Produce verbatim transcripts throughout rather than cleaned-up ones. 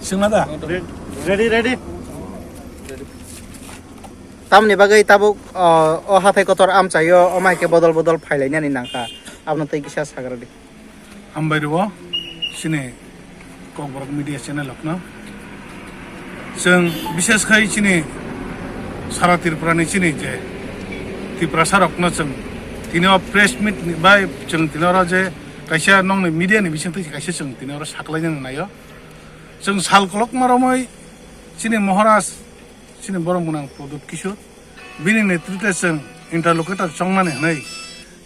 Swngna da? Ready, ready. Tamni bagwi tabuk, o, o hathai kotor amchaio, omo hai khe bodol bodol phailainani nangkha. Abono tei kisa sagra di. Hambai rwo, chini Kokborok media channel rokno. Chwng bishes khai chini sara Tripura ni chini je Tiprasa rokno chwng tini o press meet ni bai chwng tini oro je kaisa nongni media ni bisingtwi kaisa chwng tini oro saklainani naio. Chwng sal kolokma romwi chini Maharaj, chini borok mwnang Pradyut Kishore, bini netritwe chwng interlocutor chongmani hwnwi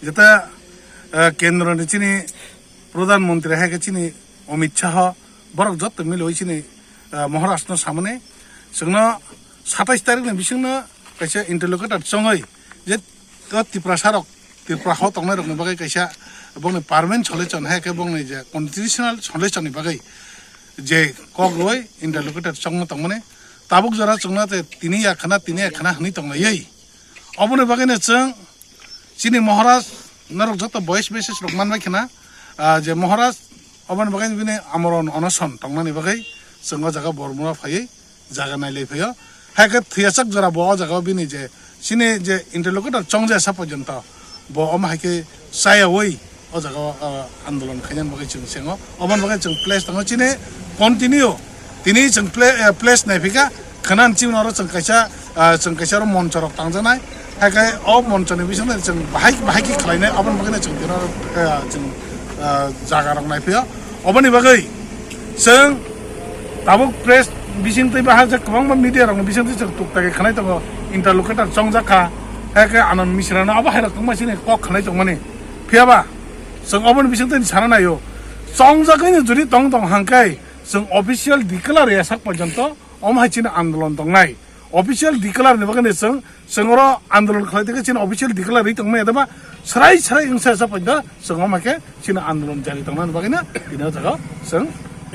jeta, eh, kendro ni chini Pradhan Mantri hai khe chini Amit Shah, borok jotto milwi chini, eh, Maharaj no samani chwngno satais tarik ni bisingno kaisa interlocutor chongwi je o Tiprasa rok, Tripura ho tongnai rokni bagwi kaisa bongni permanent solution hai khe bongni je constitutional solution ni bagwi je kok rwui interlocutor chongma tongmani tabuk jora chwngno tei tini ya khna, tini ya khna hwnwi tonglaiwi. Oboni bagwino chwng chini Maharaj norok joto voice message rok manbai khna, ah, je Maharaj oboni bagwi bini amorno onoson tongnani bagwi chwng o jaga Bormura phaiwi jaga nailai phaio. Hai khe thwiyasak jora bo o jaga o bini je chini je interlocutor chongjaya sa porjonto bo omo hai khe chayaui o jaga o, ah, andolon khainani bagwi chwng sengo. Oboni bagwi chwng place tongo chini continue. Tini chwng pla-, eh, place naiphika khwna chini oro chwng kaisa, ah, chwng kaisa oro moncho rok tangjaknai. Hai khe o moncho ni bisingtwi chwng bahai bahai khe khlainai aboni bagwi chwng tini oro, eh, chwng, ah, jaga rok naiphio. Oboni bagwi chwng tabuk press bisingtwi bahai je kwbangma media rokni bisingtwi chwng tukta khe khwnai tongo, interlocutor chongjak kha, hai khe Anand Mishra no abo hai rok tongma chini kok khwnai tongmani. Phiya ba chwng oboni bisingtwi sana naio, chongjagwi no jodi tong tong hangkai chwng official declare ya sak porjonto omo hai chini andolon tongnai. Official declare ni bagwi chwng, chwng oro andolon khlai tongkhe chini official declare ri tongmani adama srai srai wngsa sa paida chwng omo khe chini andolon jari tongnani bagwi na tini o jaga chwng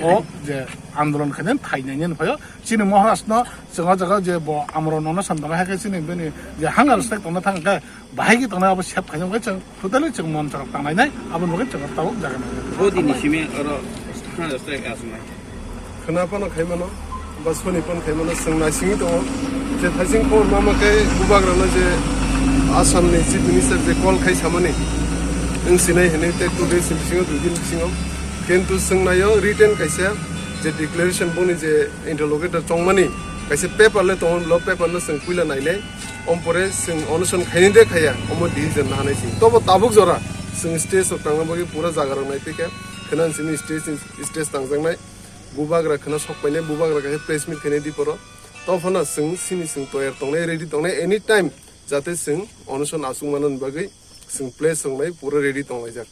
o je andolon khainani thai nainani phaio chini Maharaj no chwng o jaga je bo amorno onoson tongnai hai khe chini bini je hunger strike tongna thang khe bahai khe tongnai abo sep khainani bagwi chwng totally chwng moncho rok tanglainai aboni bagwi chwng tabuk jaga nai. Bo dini simi oro hunger strike aswngnai. Khwna phano khai mano, ba soni phano khai mano, chwng naisingwi tongo. Je thaising khobor mama khe bubagrano je Assam ni Chief Minister je call khai samani, wng sinai hinwi tei two days ni bisingo, dui din bisingo. Kintu chwng naio written kaisa je declaration boni je interlocutor chongmani kaisa paper le tongo, lo paper no chwng puila nainai. Ompore chwng onoson khaini de khaya, omo decision nahanai chwng. Tobo tabuk jora chwng stage rok tangna bagwi pura jaga rok naiphikha. Khwna simi stage, stage tangjaknai. Bubagra khwna sok painai, bubagra khe press meet khainai diporo. Tophano chwng sini chwng toyar tongnai, ready tongnai, any time jate chwng onoson aswk manani bagwi chwng place tongnai, pura ready tonglaijak.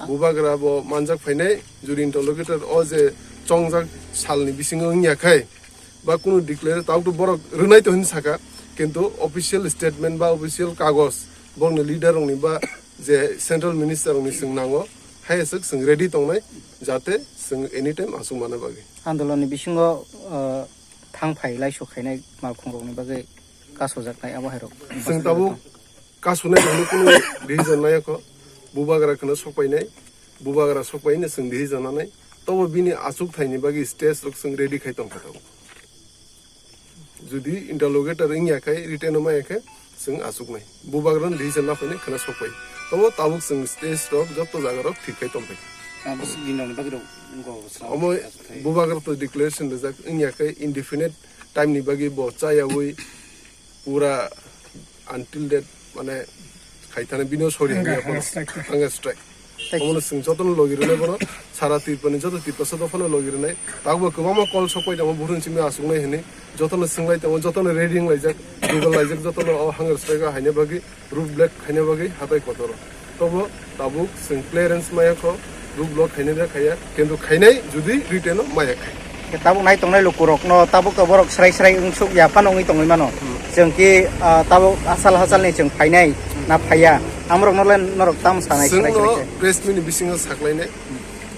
Bubagra bo manjak phainai, juri interlocutor o je chongjak salni bisingo wngya khai, ba kunu declare tawk to borok rwnai to hin saka, kintu official statement ba official kagoj borokni leader rokni ba je central minister rokni chwng nango, hai aswk chwng ready tongnai, jate chwng anytime aswk manna bagwi. Andolonni bisingo, uh, thang phai laisok khainai malkhung rokni bagwi kasojaknai abo hai rok. Chwng tabuk kasonai rokno kunu decision nai kho, bubagra khwna sok painai, bubagra sok paino chwng decision nanai, tobo bini achuk thaini bagwi stage rok chwng ready khai tongkha tabuk. Jodi interlocutor wngya khai, written o maya khe, chwng achuknai. Bubagrano decision na phainai khwna sok pai. Tamo tabuk chwng stage rok joto jaga rok thik khai tongpai. Abo se din rok ni bagwi rok wngkha bo sra-, Omo sra-, sra-, bubagra to declaration rijak wngya khe indefinite time ni bagwi bo chayawi pura until that mane khaithana bino sori Hunger, hwnwi hunger aphano strike. Hunger strike. Thank you. Omono chwng jotono logi rwnai bono sara Tripura ni joto Tiprasa dophano logi rwnai. Tabukbo kwbangma call sokpai tongo buhrung simi aswknai hwnwi jotono swngbai tongo, jotono ready wnglaijak, Google laijak, jotono o hunger strike o haina bagwi, road block khaina bagwi hatai kotoro. Tobo tabuk chwng clearance maya kho, road block khainai da khaya, kintu khainai judi written o maya khai. Tabuk nai tongnai lukurokno tabuk to borok srai srai wngsuk ya phano wngwi tongwi mano. Hmm. Chwng ki, ah, tabuk asal hasalni chwng phainai na phaiya? Amrokno le norok tam sanai srai srai Chwngno khe. Press meet ni bisingo saklainai.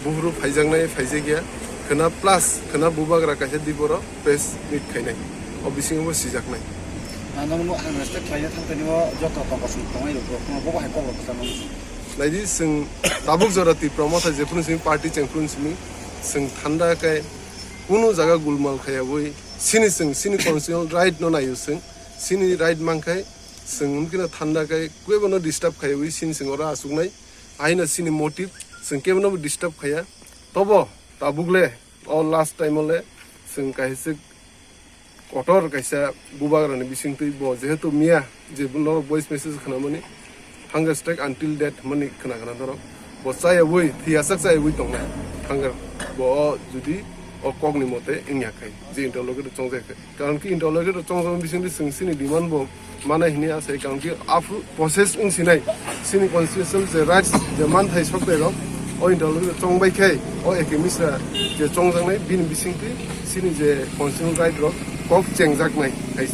Buhuru phaijaknai phaijakya. Khwna plus khwna bubagra kaisa diboro press meet khainai. O bisingo bo sijaknai. Ano mo ang respect khlaina thangtani o joto tongkosong tongnai rok, rok, bo hai kok rok kwchangma. Naidi, chwng tabuk jora Tipra Motha jephuru simi party chengphuru simi chwng thanda khe kunu jaga gulmal khayabwi sini chwng sini constitutional right no naio chwng sini right mankhai chwng wngkhe thanda khe kebono disturb khayabwi sini chwng oro aswknai aino sini motive chwng kebono disturb khaya tobo tabuk le o last time o le chwng kaisa kotor kaisa bubagrani bisingtwi bo jehetu miya je norok voice message khwnamani hunger strike until death hwnmani khwna khwna norok bo chayabwi thiyachak chayabwi tongnai hunger bo o judi o kokni mote wngya khai je interlocutor chongjak khai karon ki interlocutor chongjak bisingtwi chwng chini demand bo manai hini asai karon ki aphru process wng sinai sini constitutional je rights je manthai soktai rok o interlocutor chongbai khai o eke misra je chongjaknai bini bisingtwi sini je constitutional right rok kok chengjaknai hai